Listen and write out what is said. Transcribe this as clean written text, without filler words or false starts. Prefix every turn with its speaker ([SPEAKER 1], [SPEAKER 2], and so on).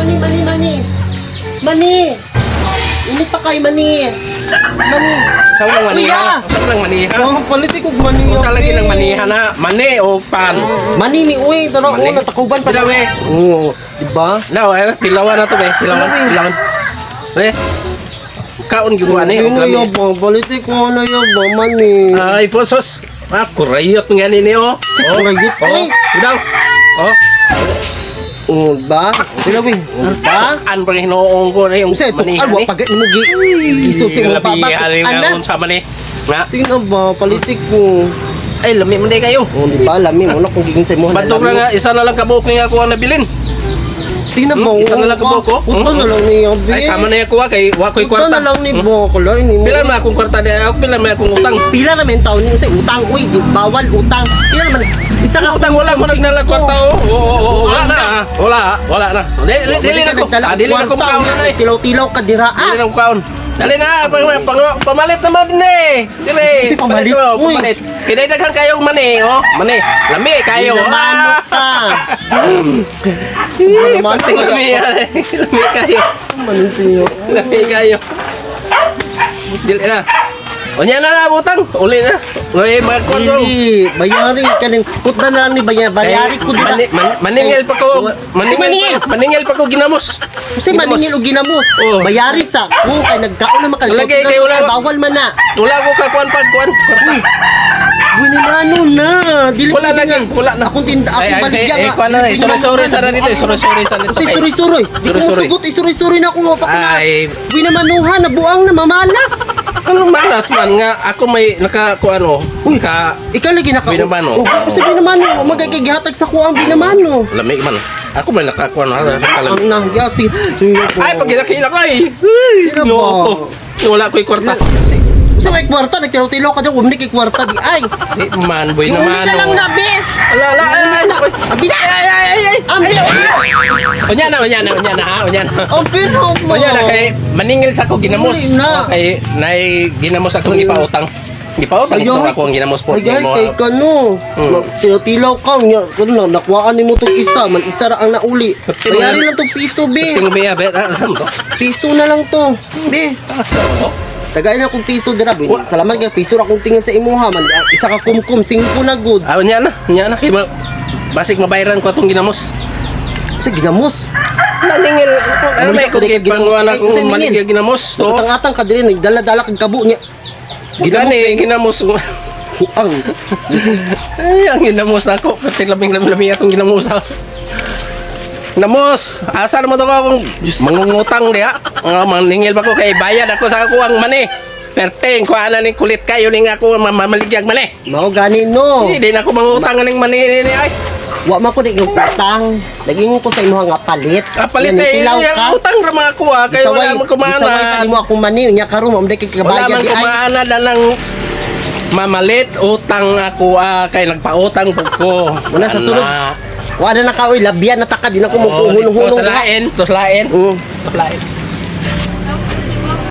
[SPEAKER 1] Mani, mani, mani. Mani. Init pa kay mani. Mani.
[SPEAKER 2] Sa walang maniha.
[SPEAKER 1] Kuya!
[SPEAKER 2] Sa walang maniha.
[SPEAKER 1] Oh, palit ko mani.
[SPEAKER 2] Unsa lagi ng maniha na? Mani o pan?
[SPEAKER 1] Mani ni uy, tara
[SPEAKER 2] Mani.
[SPEAKER 1] oh, natakuban pa.
[SPEAKER 2] Bitaw, eh.
[SPEAKER 1] Oo, di ba?
[SPEAKER 2] Now, eh, tilawan na to be. Tilawan,
[SPEAKER 1] Ano, eh?
[SPEAKER 2] tilawan. Be. Kaon gyud ani og
[SPEAKER 1] Ano
[SPEAKER 2] lami.
[SPEAKER 1] yung ba? Palit ko ano yung ba mani.
[SPEAKER 2] Ay, posos. Ah, kurayot nga ni oh.
[SPEAKER 1] Si kurayot,
[SPEAKER 2] Oh,
[SPEAKER 1] eh.
[SPEAKER 2] Bitaw. Oh,
[SPEAKER 1] Oh, ba? Tilaw eh. Oh, ba?
[SPEAKER 2] an pa hinoong ko na yung
[SPEAKER 1] Usa ito,
[SPEAKER 2] maniha
[SPEAKER 1] alwa
[SPEAKER 2] ni.
[SPEAKER 1] pag mo gi isod sa imong baba.
[SPEAKER 2] Ana.
[SPEAKER 1] Ana.
[SPEAKER 2] Sa mani. Nga.
[SPEAKER 1] Sige na ba, palitik ko.
[SPEAKER 2] Ay, lami man day kayo.
[SPEAKER 1] Oh, di ba? Lami mo na kung giginsa mo.
[SPEAKER 2] Bantog na nga, isa na lang kabuok nga ako ang nabilin.
[SPEAKER 1] Sige na ba?
[SPEAKER 2] Isa na lang kabuok ko.
[SPEAKER 1] Puto na lang ni Abi.
[SPEAKER 2] Ay, tama na yung kuha kay wa ko'y
[SPEAKER 1] Puto
[SPEAKER 2] kwarta.
[SPEAKER 1] na lang ni Bo. Kulay ni mo.
[SPEAKER 2] Pila man akong kwarta di ako, pila man akong utang.
[SPEAKER 1] Pila naman taon ni sa utang. Uy, di, bawal utang. Pila naman. Isa ka
[SPEAKER 2] Utang wala mo nagdala kwarta oh. Oo, oo, oo, wala na. Ah. Wala, wala na. Dili dili na ko. Ah, dili na ko makaon na na eh.
[SPEAKER 1] Tilaw-tilaw ka dira.
[SPEAKER 2] Dili
[SPEAKER 1] Ah.
[SPEAKER 2] na ko kaon. Dali na, pamalit naman din eh. Dili.
[SPEAKER 1] Kasi pamalit,
[SPEAKER 2] mo,
[SPEAKER 1] uy.
[SPEAKER 2] pamalit. Kinay daghan kayong mani, oh. Mani. Lami kayo.
[SPEAKER 1] Mano
[SPEAKER 2] Ah.
[SPEAKER 1] ka.
[SPEAKER 2] Eh,
[SPEAKER 1] Mano
[SPEAKER 2] Pating
[SPEAKER 1] ka.
[SPEAKER 2] lami. Ah. Lami kayo.
[SPEAKER 1] Manin siyo.
[SPEAKER 2] Lami kayo. Dili na. Unya na na utang. Uli na. Uy, mga kwarta.
[SPEAKER 1] Dili, bayari ka ning putna na lang ni bayari ko dira.
[SPEAKER 2] Maningil pa ko.
[SPEAKER 1] Maningil.
[SPEAKER 2] Maningil, maningil pa ko ginamos.
[SPEAKER 1] Kasi maningil og ginamos.
[SPEAKER 2] Oo.
[SPEAKER 1] Bayari sa ko kay nagkaon na makal.
[SPEAKER 2] Lagi, kay wala-
[SPEAKER 1] Bawal man na.
[SPEAKER 2] Wala ko kakuan pag kuan.
[SPEAKER 1] Uy. Bulimano na. Dili
[SPEAKER 2] Wala
[SPEAKER 1] pwede
[SPEAKER 2] na,
[SPEAKER 1] nga.
[SPEAKER 2] wala na.
[SPEAKER 1] Akong tinda,
[SPEAKER 2] Ay,
[SPEAKER 1] akong
[SPEAKER 2] ay,
[SPEAKER 1] baligya
[SPEAKER 2] eh,
[SPEAKER 1] nga.
[SPEAKER 2] kuan na, eh, sorry, sorry, sana dito, eh, sorry, sorry, sana dito.
[SPEAKER 1] Kasi
[SPEAKER 2] Ay.
[SPEAKER 1] suroy suroy. Di ko
[SPEAKER 2] Suroy, suroy.
[SPEAKER 1] musugot, isuroy-suroy na ako pa ko na.
[SPEAKER 2] Ay.
[SPEAKER 1] Buinamanuha, nabuang na mamalas.
[SPEAKER 2] Anong malas man nga ako may naka kuan oh.
[SPEAKER 1] Uy.
[SPEAKER 2] Ka
[SPEAKER 1] Ikaw lagi naka.
[SPEAKER 2] Binamano.
[SPEAKER 1] Oh, sa binamano, magay gihatag sa kuang binamano.
[SPEAKER 2] Lami man. Ako may nakakuan ha.
[SPEAKER 1] Ang na, ya si. Sige po.
[SPEAKER 2] Ay, pag kinakila ko ay.
[SPEAKER 1] Sino
[SPEAKER 2] No,
[SPEAKER 1] ba?
[SPEAKER 2] ako. Wala ko'y kwarta.
[SPEAKER 1] Sa kay kwarta nagtilaw-tilaw ka daw, umni kay kwarta di ay.
[SPEAKER 2] Di man, boy
[SPEAKER 1] Yung
[SPEAKER 2] naman.
[SPEAKER 1] uli na lang
[SPEAKER 2] oh.
[SPEAKER 1] na, be.
[SPEAKER 2] Ala, ala, ay, ay,
[SPEAKER 1] Na,
[SPEAKER 2] ay.
[SPEAKER 1] abi na.
[SPEAKER 2] Ay, ay, ay, ay.
[SPEAKER 1] Ambi,
[SPEAKER 2] Unya na, unya na, unya na, ha, unya na.
[SPEAKER 1] ambi na mo.
[SPEAKER 2] Unya na kay maningil sa ko ginamos.
[SPEAKER 1] Uli na.
[SPEAKER 2] Kay nay ginamos akong gipautang. Gipautang
[SPEAKER 1] Ay,
[SPEAKER 2] ito
[SPEAKER 1] ay.
[SPEAKER 2] ako ang ginamos po.
[SPEAKER 1] Ay, ay, kay ka no. Tilaw-tilaw ka, nya, kuno na, nakuhaan nimo tong isa, man isa ra ang nauli. Bayari lang tong piso, be.
[SPEAKER 2] Tingog ba be? Ah, saan to?
[SPEAKER 1] Piso na lang to. Be,
[SPEAKER 2] Asa to?
[SPEAKER 1] tagay na akong piso dira, be.
[SPEAKER 2] Wa-
[SPEAKER 1] Salamat kay piso ra akong tingin sa imuha man. Ah, isa ka kumkum, singko na good.
[SPEAKER 2] Ah, unya na kay basig mabayaran ko atong ginamos.
[SPEAKER 1] Sa ginamos.
[SPEAKER 2] Naningil ako. Ano may
[SPEAKER 1] Balik
[SPEAKER 2] ko
[SPEAKER 1] ka,
[SPEAKER 2] kay
[SPEAKER 1] ginamos.
[SPEAKER 2] pangwana
[SPEAKER 1] Ay,
[SPEAKER 2] kung
[SPEAKER 1] kasi
[SPEAKER 2] malig
[SPEAKER 1] ningil.
[SPEAKER 2] ginamos. So,
[SPEAKER 1] Atang-atang ka diri nagdala-dala kag kabo niya. Ginamos
[SPEAKER 2] gani ginamos.
[SPEAKER 1] huang.
[SPEAKER 2] Ay, ang ginamos ako. Pati labing labing labing atong ginamos. Ah. Ginamos, asa naman to akong mangungutang diha. Nga maningil pa ko kay bayad ako sa ako ang mani. Perteng kuha na ning kulit kayo ning ako mamaligyag mani.
[SPEAKER 1] Mao gani no.
[SPEAKER 2] Hindi na ako mangutang ning mani ni ay.
[SPEAKER 1] Wa man ko di yung utang. Nagingon ko sa imuha nga palit.
[SPEAKER 2] Ah, palit
[SPEAKER 1] Yan,
[SPEAKER 2] eh.
[SPEAKER 1] tilaw ka.
[SPEAKER 2] Ang utang ra mga kuha kay wala man kumana.
[SPEAKER 1] Gisaway pa nimo akong mani nya karon mo kay
[SPEAKER 2] Wala
[SPEAKER 1] kabayad
[SPEAKER 2] man
[SPEAKER 1] di ay.
[SPEAKER 2] kumaana na lang mamalit utang ako ah, kay nagpautang pud ko.
[SPEAKER 1] Wala sa sulod.
[SPEAKER 2] Ana.
[SPEAKER 1] Wa na nakaoy labyan na taka di na ko
[SPEAKER 2] Oo,
[SPEAKER 1] mo
[SPEAKER 2] dito
[SPEAKER 1] hulong-hulong
[SPEAKER 2] sa lain, to sa lain. Sa lain.